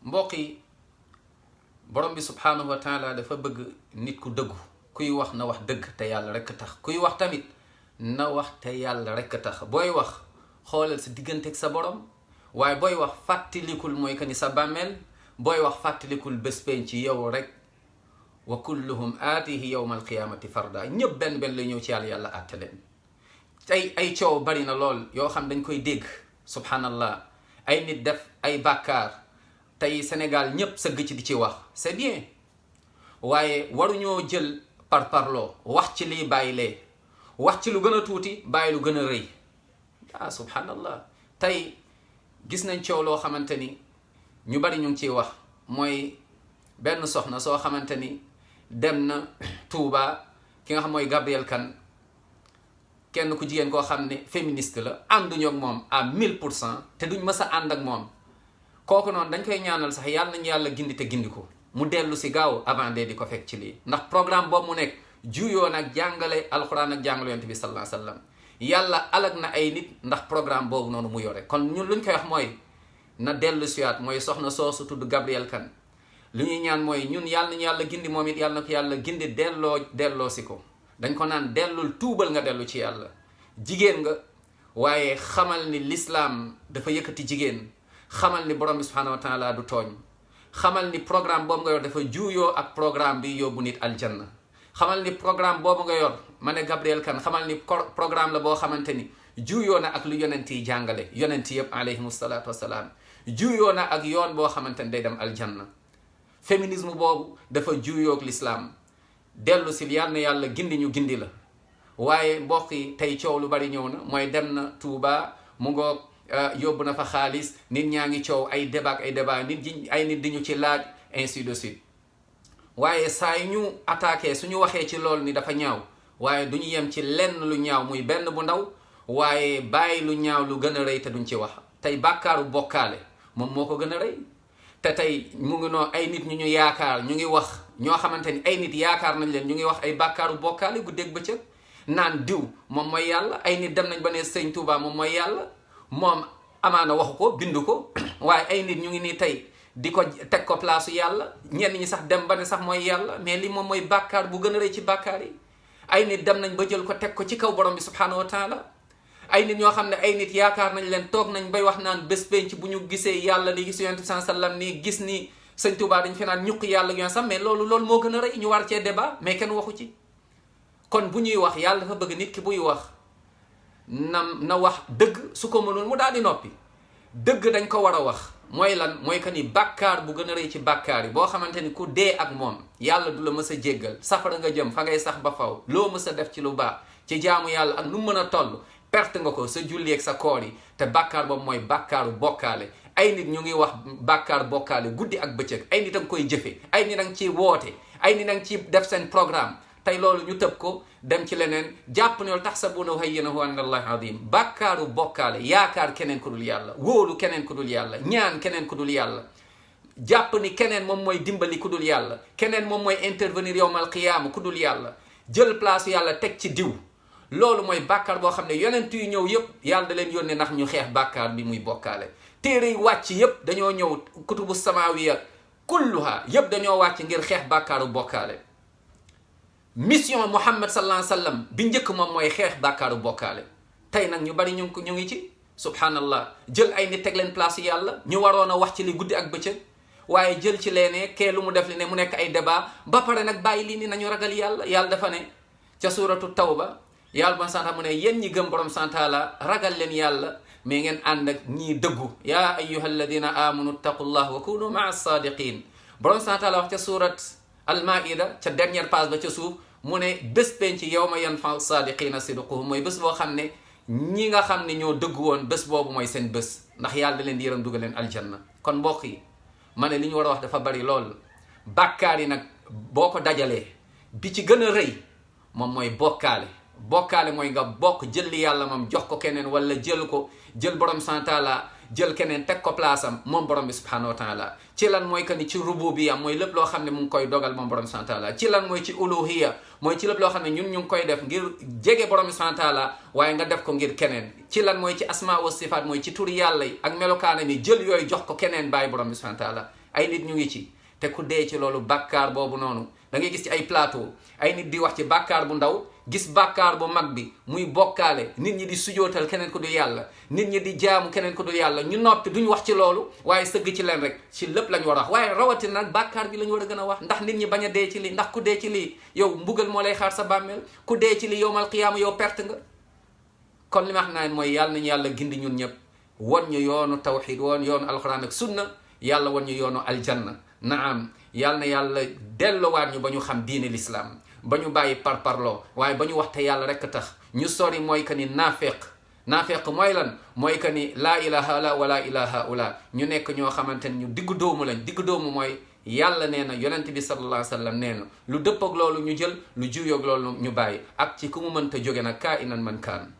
mbokk yi borom bi subhanahu wa taala dafa bëgg nit ku dëggu kuy wax na wax dëgg te yàlla rekk tax kuy wax tamit na wax te yàlla rekk tax booy wax xoolal sa diggante ak sa borom waaye booy wax fàttalikul mooy que ni sa bàmmeel booy wax fàttalikul bés penc ci yow rek wa kulluhum aatihi yawma alqiyamati farda ñëpp benn benn la ñëw ci yàlla yàlla àtte leen tey ay coow bari na lool yoo xam dañ koy dégg subhanallah ay nit def ay bàkkaar tey Sénégal ñëpp sëgg ci di ci wax c'est bien waaye waruñoo jël par parloo wax ci lii bàyyi lee wax ci lu gën a tuuti bàyyi lu gën a rëy subhanallah tey gis nañ coow loo xamante ni ñu bari ñu ngi ciy wax mooy benn soxna soo xamante ni dem na Touba ki nga xam mooy Gabrielle Kane kenn ku jigéen koo xam ne féministe la ànduñu ak moom à 1000% te duñ mës a ànd ak moom kooku noonu dañ koy ñaanal sax yàlla nañu yàlla gindi te gindi ko mu dellu si gaaw avant de di ko fekk ci lii ndax programme boobu mu nekk juyoo nag jàngale alxuraan ak jàngale yonent bi sallallahu alayhi wa sallam yàlla alag na ay nit ndax programme boobu noonu mu yore kon ñun luñ koy wax mooy na dellu siwaat mooy soxna soosu tudd Gabrielle Kane lu ñuy ñaan mooy ñun yàlla nañu yàlla gindi moom it yàlla na ko yàlla gindi delloo si ko dañ ko naan dellul tuubal nga dellu ci yàlla jigéen nga waaye xamal ni l'islam dafa yëkkati jigéen xamal ni borom bi subhanahu wa taala du tooñ xamal ni programme boobu nga yor dafa juuyoo ak programme bi yóbbu nit aljanna xamal ni programme boobu nga yor ma ne Gabrielle Kane xamal ni programme la boo xamante ni juuyoo na ak lu yonent yi jàngale yonent yëpp alayhimu salaatu wasalaam juuyoo na ak yoon boo xamante ni day dem aljanna féminisme boobu dafa juuyoo ak l'islam dellu si yàlla na yàlla gindi ñu gindi la waaye mbokk yi tey coow lu bari ñëw na mooy dem na Touba mu ngoog yóbbu na fa xaalis nit ñaa ngi coow ay débat ay nit di ñu ci laaj ainsi de suite waaye saa yu ñu attaqué suñu waxee ci loolu ni dafa ñaaw waaye duñu yem ci lenn lu ñaaw muy benn bu ndaw waaye bàyyi lu ñaaw lu gën a rëy te duñ ci wax tey bàkkaaru bokkaale moom moo ko gën a rëy te tey mu ngi noo ay nit ñu yaakaar ñu ngi wax ñoo xamante ni ay nit yaakaar nañ leen ñu ngi wax ay bàkkaaru bokkaale guddeeg bëccëg naan diw moom mooy yàlla ay nit dem nañ ba ne sëñ Touba moom mooy yàlla moom amaana waxu ko bindu ko waaye ay nit ñu ngi nii tey di ko teg ko place yàlla ñenn ñi sax dem ba ne sax mooy yàlla mais li moom mooy bàkkaar bu gën a rëy ci bàkkaar yi ay nit dem nañ ba jël ko teg ko ci kaw borom bi subhanahu wa taala ay nit ñoo xam ne ay nit yaakaar nañ leen toog nañ bay wax naan bés penc bu ñu gisee yàlla di gis yonent bi sallallahu alayhi wasallam nii gis ni sëñ Touba dañ fi naan ñuq yàlla yoon sax mais loolu moo gën a rëy ñu war cee débat mais kenn waxu ci kon bu ñuy wax yàlla dafa bëgg nit ki buy wax na wax dëgg su ko mënul mu daal di noppi dëgg dañ ko war a wax mooy lan mooy que ni bàkkaar bu gën a rëy ci bàkkaar yi boo xamante ni ku dee ak moom yàlla du la mës a jéggal safara nga jëm fa ngay sax ba faw loo mës a def ci lu baax ci jaamu yàlla ak nu mën a toll perte nga ko sa julli ak sa koor yi te bàkkaar boobu mooy bàkkaaru bokkaale ay nit ñu ngi wax bàkkaar bokkaale guddi ak bëccëg ay nit a nga koy jëfe ay nit a nga ciy woote ay nit a nga ciy def seen programme tey loolu ñu tëb ko dem ci leneen jàpp ne tahsabunahu hayyinan wa inda Allahi azim bàkkaaru bokkaale yaakaar keneen ku dul yàlla wóolu keneen ku dul yàlla ñaan keneen ku dul yàlla jàpp ni keneen moom mooy dimbali ku dul yàlla keneen moom mooy intervenir yawmal qiyaama ku dul yàlla jël place yàlla teg ci diw loolu mooy bàkkaar boo xam ne yonent yu ñëw yëpp yàlla da leen yónnee ndax ñu xeex bàkkaar bi muy bokkaale téere yi wàcc yëpp dañoo ñëw kutubu samawiya kulluha yëpp dañoo wàcc ngir xeex bàkkaaru bokkaale mission Muhammad sallallahu alayhi wa sallam bi njëkk moom mooy xeex bàkkaaru bokkaale tey nag ñu bari ñu ngi ci subhanallah jël ay nit teg leen place yàlla ñu waroon a wax ci li guddi ak bëccëg waaye jël ci leene kee lu mu def li ne mu nekk ay débat ba pare nag bàyyi lii ni nañu ragal yàlla yàlla dafa ne ca suratu tawba yàlla bon santa mu ne yéen ñi gëm borom santaala ragal leen yàlla mais ngeen ànd ak ñii dëggu yaa ayyuha alladina amanu ittaqullah wa kunu maa sadiqin borom santaala wax ca surat almaida ca dernière page ba ca suuf mu ne bés penc yawma yanfa'u sadiqina sidquhum mooy bés boo xam ne ñi nga xam ne ñoo dëgg woon bés boobu mooy seen bés ndax yàlla da leen di yërëm dugal leen aljanna kon mbokk yi ma ne li ñu war a wax dafa bari lool bàkkaar yi nag boo ko dajalee bi ci gën a rëy moom mooy bokkaale mooy nga bokk jël li yàlla moom jox ko keneen wala jël borom santaala jël keneen teg ko place am moom borom bi subhanahu wa taala ci lan mooy que ni ci rububiya mooy lépp loo xam ne mu ngi koy dogal moom borom subhanahu wa taala ci lan mooy ci uluhiya mooy ci lépp loo xam ne ñun ñu ngi koy def ngir jege borom bi subhanahu wa taala waaye nga def ko ngir keneen ci lan mooy ci asma wa sifaat mooy ci turi yàlla yi ak melokaana ni jël yooyu jox ko keneen bàyyi borom bi subhanahu wa taala ay nit ñu ngi ci te ku dee ci loolu bàkkaar boobu noonu da ngay gis ci ay plateau ay nit di wax ci bàkkaar bu ndaw gis bàkkaar bu mag bi muy bokkaale nit ñi di sujootal keneen ko du yàlla nit ñi di jaamu keneen ko du yàlla ñu noppi duñ wax ci loolu waaye sëgg ci leen rek ci lépp lañ war a wax waaye rawatina nag bàkkaar bi lañ war a gën a wax ndax nit ñi bañ a dee ci lii ndax ku dee ci lii yow mbugal moo lay xaar sa bàmmeel ku dee ci lii yowmal qiyaama yow perte nga kon li ma wax naa mooy yàlla nañu yàlla gindi ñun ñëpp won ñu yoonu tawxid woon yoonu alquran ak sunna yàlla won ñu yoonu aljanna naam yàlla na yàlla delluwaat ñu ba ñu xam diine l'islam ba ñu bàyyi parparloo waaye ba ñu waxte yàlla rekk tax ñu sori mooy que ni naafeq mooy lan mooy que ni laa ilaha la wala ilaha ula ñu nekk ñoo xamante ni ñu diggu doomu lañ diggu doomu mooy yàlla nee na yonent bi sallallahu alayhi wa sallam nee na lu dëpp ak loolu ñu jël lu juyoog loolu ñu bàyyi ak ci ku mu mënta jóge nag kaa inan man kaan